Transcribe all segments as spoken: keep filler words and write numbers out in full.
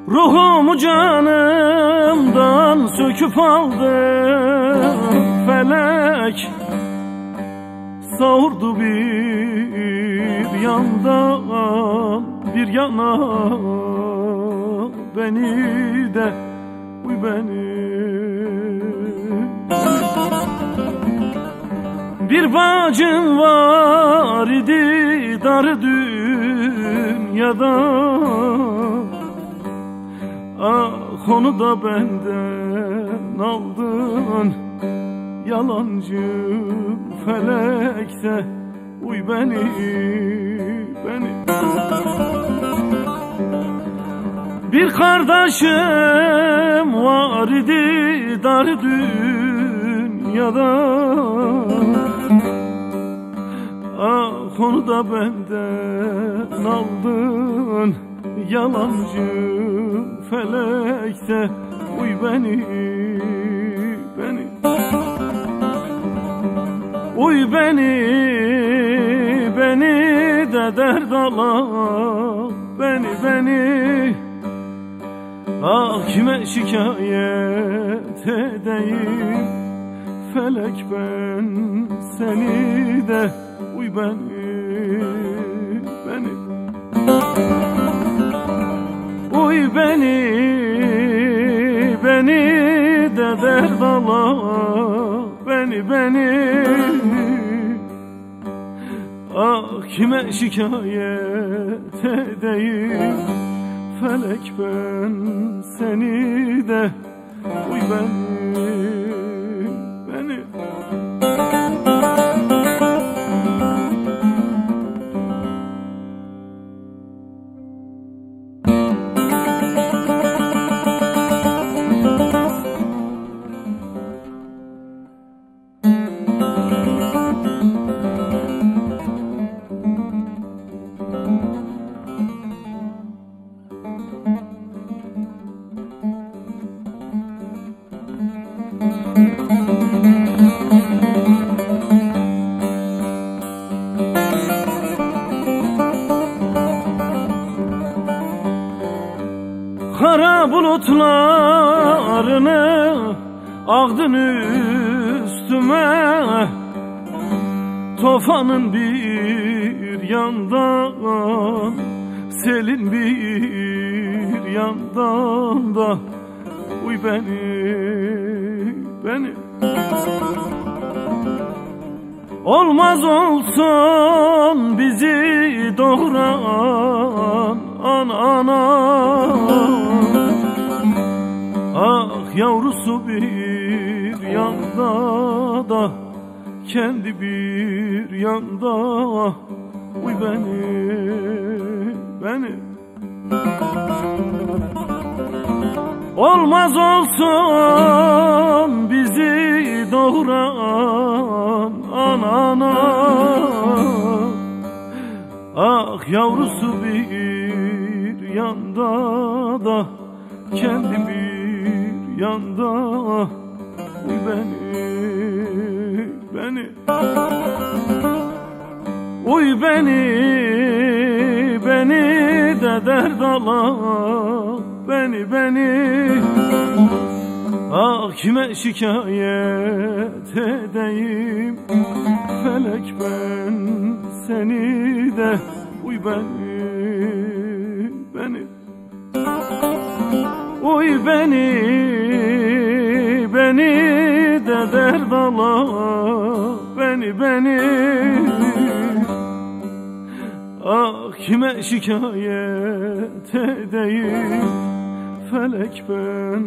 Ruhumu canımdan söküp aldı felek. Savurdu bir yandan bir yana beni de, uy beni. Bir bacım var idi dar dünyada. Ah, onu da benden aldın yalancı felekte. Uy beni, beni. Bir kardeşim var idi dar dünyada. Ah, onu da benden aldın yalancı felekte. Uy beni, beni. Uy beni, beni de derd ala, beni, beni. Ah, kime şikayet edeyim, felek, ben seni de. Uy beni, beni. Uy beni, beni de derd ala, beni, beni. Ah, kime şikayet edeyim, felek, ben seni de. Uy beni, beni. Kara bulutlarını aldın üstüme. Tufanın bir yandan, selin bir yandan da. Uy beni, beni. Olmaz olsun bizi doğuran an, ana. Ah, yavrusu bir yanda da, kendi bir yanda. Uy beni, beni. Olmaz olsun bizi doğuran an, ana. Ah, yavrusu bir yanda da, kendi bir yanda. Uy beni, beni. Uy beni, beni de derd ala, Benî, benî. Ah, kime şikayet edeyim? Felek, ben seni de. Uy, benî, benî. Uy, benî, benî de derdala. Benî, benî. Ah, kime şikayet edeyim? Felek, ben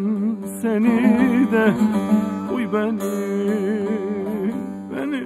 seni de. Uy, benî, benî.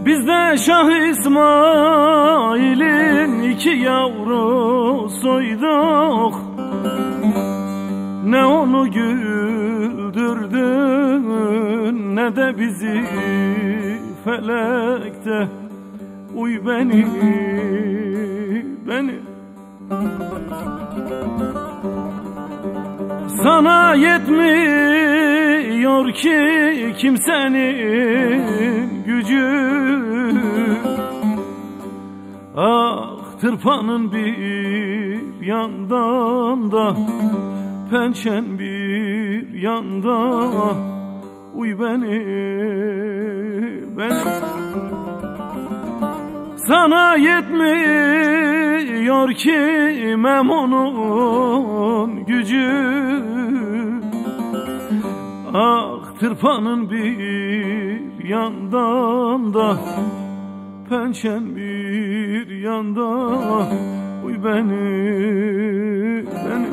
Biz de Şah İsmail'in iki yavrusuyduk. Ne onu güldürdün, ne de bizi felekte. Uy, benî, benî. Sana yetmiyor ki kimsenin gücü. Ah, tırpanın bir yandan da, pençen bir yanda. Uy, benî, benî. Sana yetmiyor ki Memo'nun gücü. Ah, tırpanın bir yandan da, pençen bir yanda. Uy, benî, benî.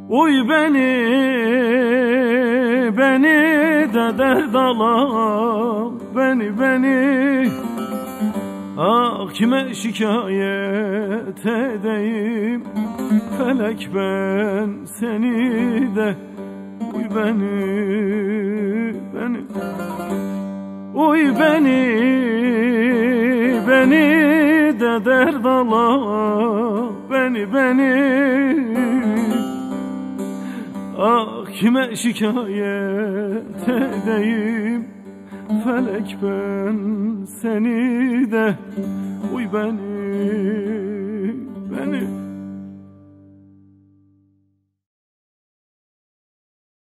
Uy, benî, benî de derdala. Benî, benî. Ah, kime şikayet edeyim? Felek, ben seni de. Uy, benî, benî. Uy, benî, benî de derdala. Benî, benî. Ah, kime şikayet edeyim? Felek, ben seni de. Uy, benî, benî.